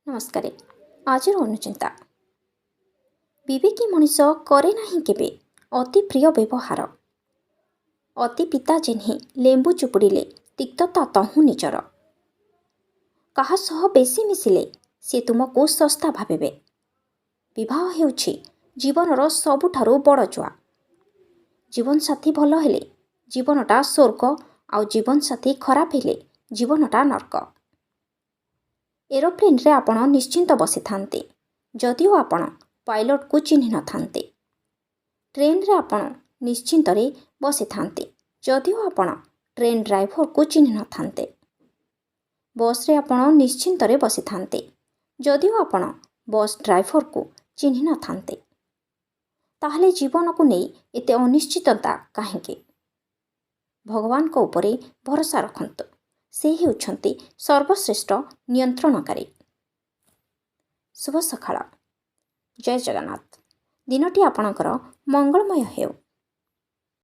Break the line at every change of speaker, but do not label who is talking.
ନମସ୍କାର। ଆଜିର ଅନୁଚିନ୍ତା: ବିବେକୀ ମଣିଷ କରେ ନାହିଁ କେବେ ଅତି ପ୍ରିୟ ବ୍ୟବହାର। ଅତି ପିତା ଯେହ୍ନେ ଲେମ୍ବୁ ଚୁପୁଡ଼ିଲେ ତିକ୍ତତା ତହୁଁ ନିଜର। କାହା ସହ ବେଶୀ ମିଶିଲେ ସିଏ ତୁମକୁ ଶସ୍ତା ଭାବିବେ। ବିବାହ ହେଉଛି ଜୀବନର ସବୁଠାରୁ ବଡ଼ ଜୁଆ। ଜୀବନସାଥୀ ଭଲ ହେଲେ ଜୀବନଟା ସ୍ୱର୍ଗ ଆଉ ଜୀବନସାଥୀ ଖରାପ ହେଲେ ଜୀବନଟା ନର୍କ। ଏରୋପ୍ଲେନରେ ଆପଣ ନିଶ୍ଚିନ୍ତ ବସିଥାନ୍ତି, ଯଦିଓ ଆପଣ ପାଇଲଟକୁ ଚିହ୍ନି ନଥାନ୍ତି। ଟ୍ରେନରେ ଆପଣ ନିଶ୍ଚିନ୍ତରେ ବସିଥାନ୍ତି, ଯଦିଓ ଆପଣ ଟ୍ରେନ୍ ଡ୍ରାଇଭରକୁ ଚିହ୍ନି ନଥାନ୍ତେ। ବସ୍ରେ ଆପଣ ନିଶ୍ଚିନ୍ତରେ ବସିଥାନ୍ତି, ଯଦିଓ ଆପଣ ବସ୍ ଡ୍ରାଇଭରକୁ ଚିହ୍ନି ନଥାନ୍ତେ। ତାହେଲେ ଜୀବନକୁ ନେଇ ଏତେ ଅନିଶ୍ଚିତତା କାହିଁକି? ଭଗବାନଙ୍କ ଉପରେ ଭରସା ରଖନ୍ତୁ। ସେ ହେଉଛନ୍ତି ସର୍ବଶ୍ରେଷ୍ଠ ନିୟନ୍ତ୍ରଣକାରୀ। ଶୁଭ ସକାଳ। ଜୟ ଜଗନ୍ନାଥ। ଦିନଟି ଆପଣଙ୍କର ମଙ୍ଗଳମୟ ହେଉ।